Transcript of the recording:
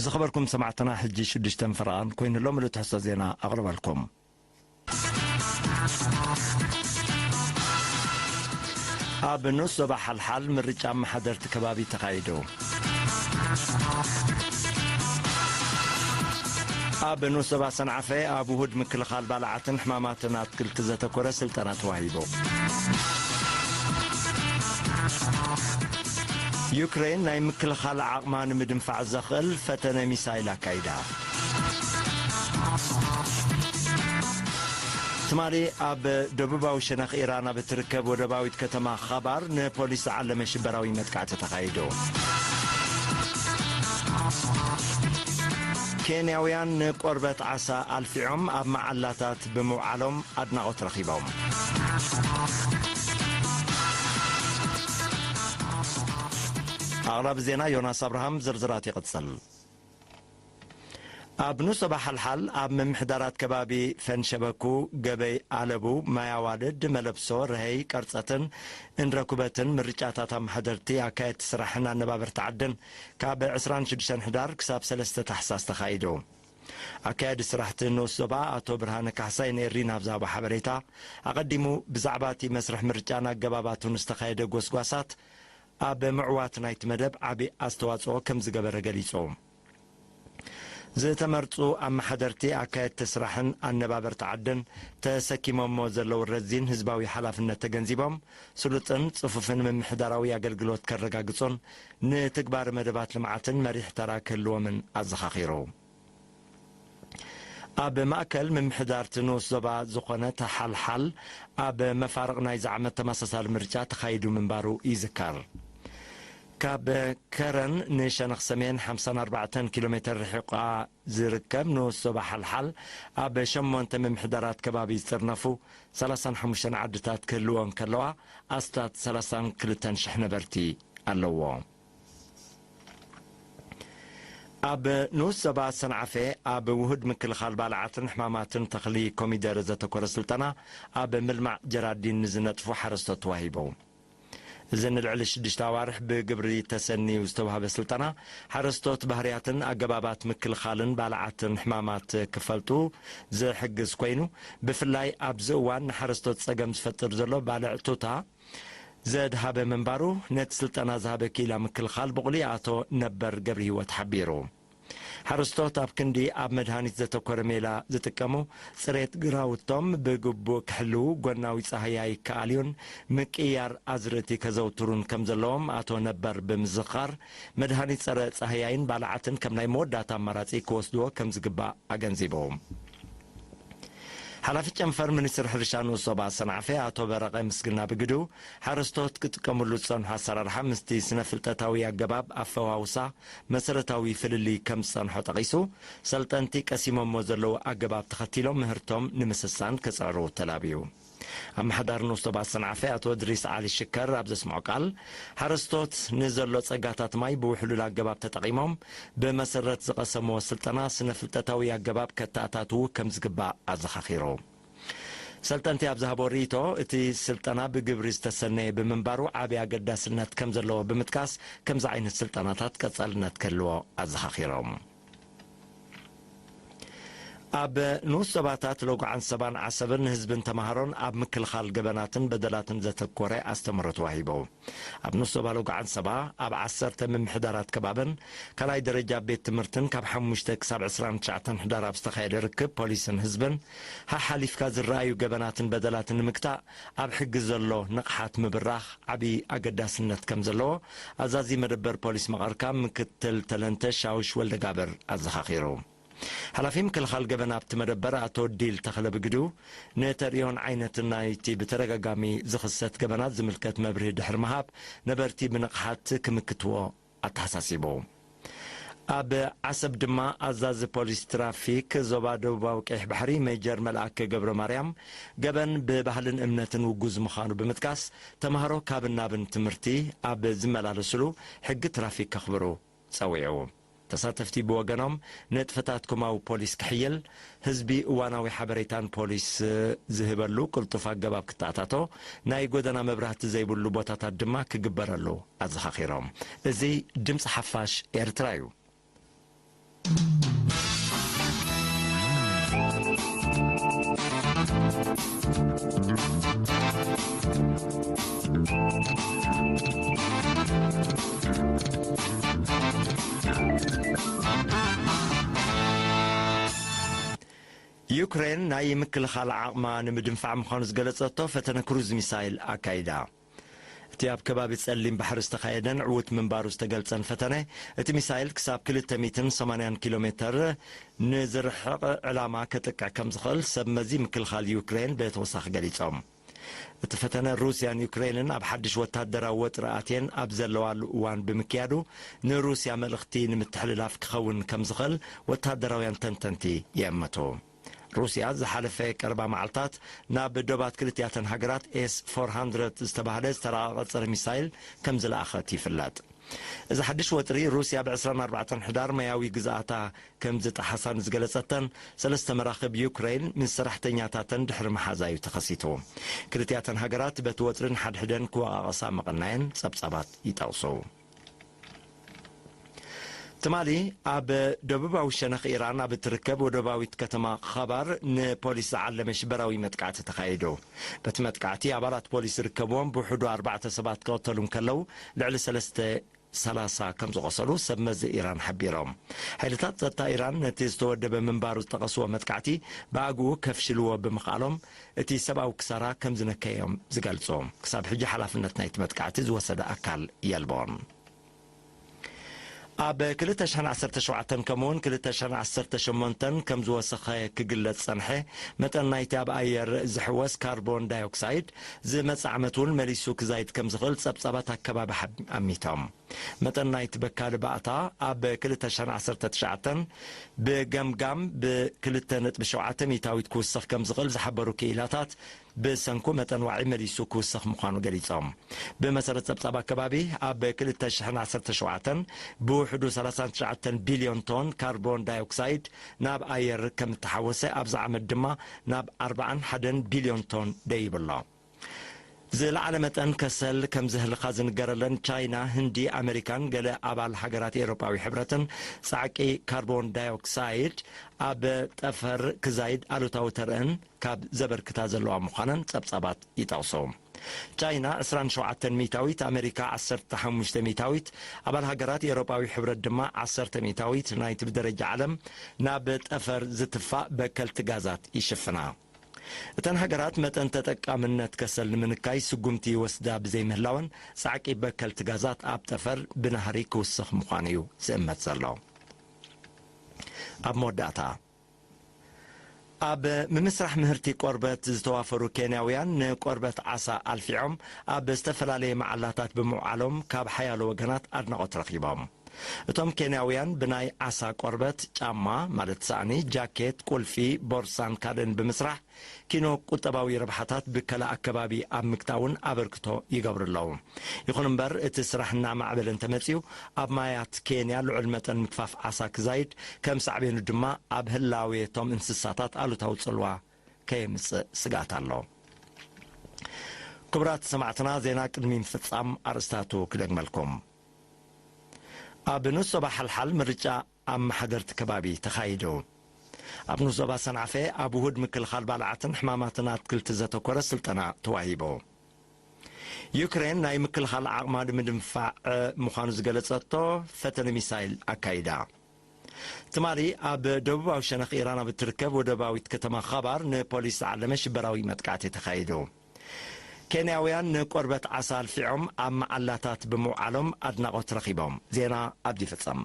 ዝኸበርኩም ሰማዕትና፣ ሕጂ ሽዱሽተ ፈረቓን ኮይኑ ኣሎ። ምሉእ ትሕዝቶ ዜና ኣቕርበልኩም። ኣብ ንኡስ ዞባ ሓልሓል ምርጫ ኣመሓደርቲ ከባቢ ተኻይዱ። ኣብ ንኡስ ዞባ ሰንዓፈ ኣብ ውሁድ ምክልኻል ባልዓትን ሕማማትን ኣትክልቲ ዘተኮረ ስልጠና ተዋሂቡ። ዩክሬን ናይ ምክልኻል ዓቕማ ንምድንፋዕ ዘኽእል ፈተነ ሚሳይል ኣካይዳ። ትማሊ ኣብ ደቡባዊ ሸነኽ ኢራን ኣብ እትርከብ ወደባዊት ከተማ ኻባር ንፖሊስ ዝዓለመ ሽበራዊ መጥቃዕቲ ተኻይዱ። ኬንያውያን ንቆርበት ዓሳ ኣልፊዖም ኣብ መዓላታት ብምውዓሎም ኣድናቖት ረኺቦም። ኣቕራቢ ዜና ዮናስ ኣብርሃም፣ ዝርዝራት ይቕጽል። ኣብ ንኡስ ዞባ ሓልሓል ኣብ ምምሕዳራት ከባቢ ፈንሸበኩ፣ ገበይ ኣለቡ፣ ማይ ኣዋልድ፣ መለብሶ፣ ረሀይ፣ ቀርጸትን እንረኩበትን ምርጫታት ኣመሓደርቲ፣ ኣካየድቲ ስራሕን ኣነባበርቲ ዓድን ካብ ዕስራን ሽዱሽተን ሕዳር ክሳብ ሰለስተ ታሕሳስ ተኻይዱ። ኣካያዲ ስራሕቲ ንኡስ ዞባ ኣቶ ብርሃነ ካሕሳይ ንኤሪና ኣብ ዝሃቦ ሓበሬታ፣ ኣቐዲሙ ብዛዕባ እቲ መስርሕ ምርጫን ኣገባባቱን ዝተኻየደ ጎስጓሳት ኣብ ምዕዋት ናይቲ መደብ ዓቢ ኣስተዋጽኦ ከም ዝገበረ ገሊጹ። ዝተመርጹ ኣመሓደርቲ፣ ኣካየድቲ ስራሕን ኣነባበርቲ ዓድን ተሰኪሞሞ ዘለዉ ረዚን ህዝባዊ ሓላፍነት ተገንዚቦም፣ ስሉጥን ጽፉፍን ምምሕዳራዊ ኣገልግሎት ከረጋግጹን ንትግባር መደባት ልምዓትን መሪሕ ተራ ክህልዎምን ኣዘኻኺሩ። ኣብ ማእከል ምምሕዳር እቲ ንኡስ ዞባ ዝኾነት ሓልሓል፣ ኣብ መፋርቕ ናይዚ ዓመት ተመሳሳሊ ምርጫ ተኻይዱ ምንባሩ ይዝከር። ካብ ከረን ንሸነኽ ሰሜን ሓምሳን ኣርባዕተን ኪሎ ሜተር ርሒቑ ዝርከብ ንኡስ ዞባ ሓልሓል፣ ኣብ ሸሞንተ ምምሕዳራት ከባቢ ዝጥርነፉ ሰላሳን ሓሙሽተን ዓድታት ክህልዎ እንከለዋ፣ ኣስታት ሰላሳን ክልተን ሽሕ ነበርቲ ኣለዎ። ኣብ ንኡስ ዞባ ሰንዓፈ፣ ኣብ ውሁድ ምክልኻል ባልዓትን ሕማማትን ተኽሊ ኮሚደረ ዘተኮረ ስልጠና ኣብ ምልማዕ ጀራዲን ንዝነጥፉ ሓረስቶት ተዋሂቡ። እዚ ንልዕሊ ሽዱሽተ ኣዋርሕ ብግብሪ ተሰንዩ ዝተዋህበ ስልጠና፣ ሓረስቶት ባህርያትን ኣገባባት ምክልኻልን ባልዓትን ሕማማት ክፈልጡ ዝሕግዝ ኮይኑ፣ ብፍላይ ኣብዚ እዋን ንሓረስቶት ጸገም ዝፈጥር ዘሎ ባልዕ ቱታ ዘድሃበ ምንባሩ፣ ነቲ ስልጠና ዝሃበ ክኢላ ምክልኻል ብቑሊ ኣቶ ነበር ገብረሂወት ሓቢሩ። ሓረስቶት ኣብ ክንዲ ኣብ መድሃኒት ዘተኮረ ሜላ ዝጥቀሙ፣ ጽሬት ግራውቶም ብግቡእ ክሕልዉ፣ ጎናዊ ጻህያይ ክኣልዩን ምቅያር ኣዝርእቲ ከዘውትሩን ከም ዘለዎም ኣቶ ነበር ብምዝኻር፣ መድሃኒት ጸረ ጻህያይን ባልዓትን ከም ናይ መወዳእታ ኣማራጺ ክወስድዎ ከም ዝግባእ ኣገንዚቡ። ሓላፊ ጨንፈር ሚኒስትሪ ሕርሻ ንኡስ ዞባ ሰንዓፈ ኣቶ በረቐ ምስግና ብግዱ፣ ሓረስቶት ክጥቀምሉ ዝጸንሑ ኣሰራርሓ ምስቲ ስነ ፍልጠታዊ ኣገባብ ኣፈዋውሳ መሰረታዊ ፍልልይ ከም ዝጸንሖ ጠቒሱ፣ ሰልጠንቲ ቀሲሞሞ ዘለዉ ኣገባብ ተኸቲሎም ምህርቶም ንምስሳን ክጽዕሩ ተላብዩ። ኣመሓዳሪ ንኡስ ዞባ ሰንዓፈ ኣቶ እድሪስ ዓሊ ሽከር ኣብ ዘስምዖ ቃል፣ ሓረስቶት ንዘሎ ጸጋታት ማይ ብውሕሉል ኣገባብ ተጠቒሞም ብመሰረት ዝቐሰምዎ ስልጠና ስነ ፍልጠታዊ ኣገባብ ከተኣታትዉ ከም ዝግባእ ኣዘኻኺሩ። ሰልጠንቲ ኣብ ዝሃቦ ርእይቶ፣ እቲ ስልጠና ብግብሪ ዝተሰነየ ብምንባሩ ዓቢ ኣገዳስነት ከም ዘለዎ ብምጥቃስ፣ ከምዚ ዓይነት ስልጠናታት ቀጻልነት ክህልዎ ኣዘኻኺሮም። ኣብ ንኡስ ዞባታት ሎጉ ዓንሰባን ዓሰብን ንህዝብን ተማሃሮን ኣብ ምክልኻል ገበናትን በደላትን ዘተኮረ ኣስተምህሮ ተዋሂቡ። ኣብ ንኡስ ዞባ ሎጉ ዓንሰባ ኣብ ዓሰርተ ምምሕዳራት ከባብን ካልኣይ ደረጃ ቤት ትምህርትን ካብ ሓሙሽተ ክሳብ ዕስራን ትሽዓተን ሕዳር ኣብ ዝተኻየደ ርክብ ፖሊስን ህዝብን፣ ሓሓሊፍካ ዝረኣዩ ገበናትን በደላትን ንምግታእ ኣብ ሕጊ ዘሎ ንቕሓት ምብራኽ ዓቢ ኣገዳስነት ከም ዘለዎ ኣዛዚ መደበር ፖሊስ መቐርካ ምክትል ተለንተ ሻውሽ ወልደጋብር ኣዘኻኺሩ። ሓላፊ ምክልኻል ገበን ኣብቲ መደበር ኣቶ ዲል ተኽለ ብግዱ፣ ንተርእዮን ዓይነትን ናይቲ ብተደጋጋሚ ዝኽሰት ገበናት ዝምልከት መብርሂ ድሕሪ ምሃብ፣ ነበርቲ ብንቕሓት ክምክትዎ ኣተሓሳሲቡ። ኣብ ዓሰብ ድማ ኣዛዚ ፖሊስ ትራፊክ ዞባ ደቡባዊ ቀይሕ ባሕሪ ሜጀር መልኣከ ገብረ ማርያም፣ ገበን ብባህልን እምነትን ውጉዝ ምዃኑ ብምጥቃስ፣ ተምሃሮ ካብን ናብን ትምህርቲ ኣብ ዝመላለስሉ ሕጊ ትራፊክ ከኽብሩ ጸዊዑ። ተሳተፍቲ ብወገኖም፣ ንጥፈታትኩም ኣብ ፖሊስ ክሕይል፣ ህዝቢ እዋናዊ ሓበሬታን ፖሊስ ዝህበሉ ቅልጡፍ ኣገባብ ክተኣታቶ፣ ናይ ጎደና መብራህቲ ዘይብሉ ቦታታት ድማ ክግበረሉ ኣዘኻኺሮም። እዚ ድምፂ ሓፋሽ ኤርትራ እዩ። ዩክሬን ናይ ምክልኻል ዓቕማ ንምድንፋዕ ምዃኑ ዝገለጸቶ ፈተነ ክሩዝ ሚሳይል ኣካይዳ። እቲ ኣብ ከባቢ ጸሊም ባሕሪ ዝተኻየደን ዕዉት ምንባሩ ዝተገልጸን ፈተነ፣ እቲ ሚሳይል ክሳብ ክልተ ሚእትን ሰማንያን ኪሎ ሜተር ንዝርሕቕ ዕላማ ከጥቅዕ ከም ዝኽእል ሰብ መዚ ምክልኻል ዩክሬን ብተወሳኺ ገሊጾም። እቲ ፈተነ ሩስያን ዩክሬንን ኣብ ሓድሽ ወታደራዊ ወጥሪ ኣትየን ኣብ ዘለዋሉ እዋን ብምክያዱ፣ ንሩስያ መልእኽቲ ንምትሕልላፍ ክኸውን ከም ዝኽእል ወታደራውያን ተንተንቲ ይእምቱ። ሩስያ ዝሓለፈ ቀረባ መዓልታት ናብ ዶባት ክልቲኣተን ሃገራት ኤስ ፎር ሃንድረድ ዝተባህለ ዝተራቐቐ ጸረ ሚሳይል ከም ዝለኣኸት ይፍለጥ። እዚ ሓድሽ ወጥሪ፣ ሩስያ ብ ዕስራን ኣርባዕተን ሕዳር ማያዊ ግዝኣታ ከም ዝጠሓሳ ንዝገለጸተን ሰለስተ መራኽብ ዩክሬን ምስ ሰራሕተኛታተን ድሕሪ መሓዛ እዩ ተኸሲቱ። ክልቲኣተን ሃገራት በቲ ወጥሪ ንሓድሕደን ክወቓቐሳ ምቕናየን ጸብጻባት ይጠቕሱ። ትማሊ ኣብ ደቡባዊ ሸነኽ ኢራን ኣብ እትርከብ ወደባዊት ከተማ ኻባር ንፖሊስ ዝዓለመ ሽበራዊ መጥቃዕቲ ተኻይዱ። በቲ መጥቃዕቲ ኣባላት ፖሊስ ዝርከብዎም ብውሕዱ ኣርባዕተ ሰባት ክቕተሉ እንከለዉ፣ ልዕሊ ሰለስተ ሰላሳ ከም ዝቖሰሉ ሰብ መዚ ኢራን ሓቢሮም። ሓይልታት ጸጥታ ኢራን ነቲ ዝተወደበ ምንባሩ ዝጠቐስዎ መጥቃዕቲ ብኣግኡ ከፍሽልዎ ብምኽኣሎም፣ እቲ ሰብኣዊ ክሳራ ከም ዝነከዮም ዝገልጹ። ክሳብ ሕጂ ሓላፍነት ናይቲ መጥቃዕቲ ዝወሰደ ኣካል የልቦን። ኣብ ክልተ ሽሕን ዓሰርተ ሸውዓተን ከምኡውን ክልተ ሽሕን ዓሰርተ ሸሞንተን ከም ዝወሰኸ ክግለጽ ጸንሐ መጠን ናይቲ ኣብ ኣየር ዝሕወስ ካርቦን ዳይኦክሳይድ፣ ዝመጽእ ዓመት እውን መሊሱ ክዛይድ ከም ዝኽእል ጸብጻባት ኣከባቢ ሓብ-፣ ኣሚቶም። መጠን ናይቲ በካሊ ባእታ ኣብ ክልተ ሽሕን ዓሰርተ ትሽዓተን ብገምጋም ብክልተ ነጥቢ ሸውዓተ ሚእታዊት ክውስኽ ከም ዝኽእል ዝሓበሩ ክኢላታት፣ ብሰንኩ መጠን ዋዒ መሊሱ ክውስኽ ምዃኑ ገሊጾም። ብመሰረት ጸብጻብ ኣከባቢ፣ ኣብ ክልተ ሽሕን ዓሰርተ ሸውዓተን ብውሕዱ ሰላሳን ትሽዓተን ቢልዮን ቶን ካርቦን ዳይኦክሳይድ ናብ ኣየር ከም እተሓወሰ፣ ኣብዚ ዓመት ድማ ናብ ኣርባዓን ሓደን ቢልዮን ቶን ደይቡ ኣሎ። ዝለዓለ መጠን ከሰል ከም ዝህልኻ ዝንገረለን ቻይና፣ ህንዲ፣ ኣመሪካን ገለ ኣባል ሃገራት ኤውሮጳዊ ሕብረትን ጻዕቂ ካርቦን ዳይኦክሳይድ ኣብ ጠፈር ክዛይድ ኣሉታዊ ተርእን ካብ ዘበርክታ ዘለዋ ምዃነን ጸብጻባት ይጠቕሱ። ቻይና ዕስራን ሸውዓተን ሚእታዊት፣ ኣመሪካ ዓሰርተ ሓሙሽተ ሚእታዊት፣ ኣባል ሃገራት ኤውሮጳዊ ሕብረት ድማ ዓሰርተ ሚእታዊት ናይቲ ብደረጃ ዓለም ናብ ጠፈር ዝትፋእ በከልቲ ጋዛት ይሽፍና። እተን ሃገራት መጠን ተጠቃምነት ከሰል ንምንካይ ስጉምቲ ይወስዳ ብዘይምህላወን፣ ጻዕቂ በከልቲ ጋዛት ኣብ ጠፈር ብናህሪ ክውስኽ ምዃኑ እዩ ዝእመት ዘሎ። ኣብ መወዳእታ፣ ኣብ ምምስራሕ ምህርቲ ቆርበት ዝተዋፈሩ ኬንያውያን ንቆርበት ዓሳ ኣልፊዖም ኣብ ዝተፈላለየ መዓላታት ብምውዓሎም ካብ ሓያሎ ወገናት ኣድናቖት ረኺቦም። እቶም ኬንያውያን ብናይ ዓሳ ቆርበት ጫማ፣ ማለት ሳእኒ፣ ጃኬት፣ ቁልፊ፣ ቦርሳን ካልእን ብምስራሕ ኪኖ ቁጠባዊ ረብሓታት ብከላ ኣከባቢ ኣብ ምግታውን ኣበርክቶ ይገብሩ ኣለዉ። ይኹን እምበር፣ እቲ ስራሕ እናማዕበለ እንተመጺኡ፣ ኣብ ማያት ኬንያ ልዑል መጠን ምግፋፍ ዓሳ ክዛይድ፣ ከም ሳዕቤኑ ድማ ኣብ ህላዌ እቶም እንስሳታት ኣሉታዊ ጽልዋ ከየምጽእ ስግኣት ኣሎ። ክቡራት ሰማዕትና፣ ዜና ቅድሚ ምፍጻም ኣርእስታቱ ክደግመልኩም። ኣብ ንኡስ ዞባ ሓልሓል ምርጫ ኣመሓደርቲ ከባቢ ተኻይዱ። ኣብ ንኡስ ዞባ ሰንዓፈ ኣብ ውሁድ ምክልኻል ባልዓትን ሕማማትን ኣትክልቲ ዘተኮረ ስልጠና ተዋሂቡ። ዩክሬን ናይ ምክልኻል ዓቕማ ንምድንፋዕ ምዃኑ ዝገለጸቶ ፈተነ ሚሳይል ኣካይዳ። ትማሊ ኣብ ደቡባዊ ሸነኽ ኢራን ኣብ እትርከብ ወደባዊት ከተማ ኻባር ንፖሊስ ዝዓለመ ሽበራዊ መጥቃዕቲ ተኻይዱ። ኬንያውያን ንቆርበት ዓሳ ኣልፊዖም ኣብ መዓላታት ብምውዓሎም ኣድናቖት ረኺቦም። ዜና ኣብዚ ይፍጸም።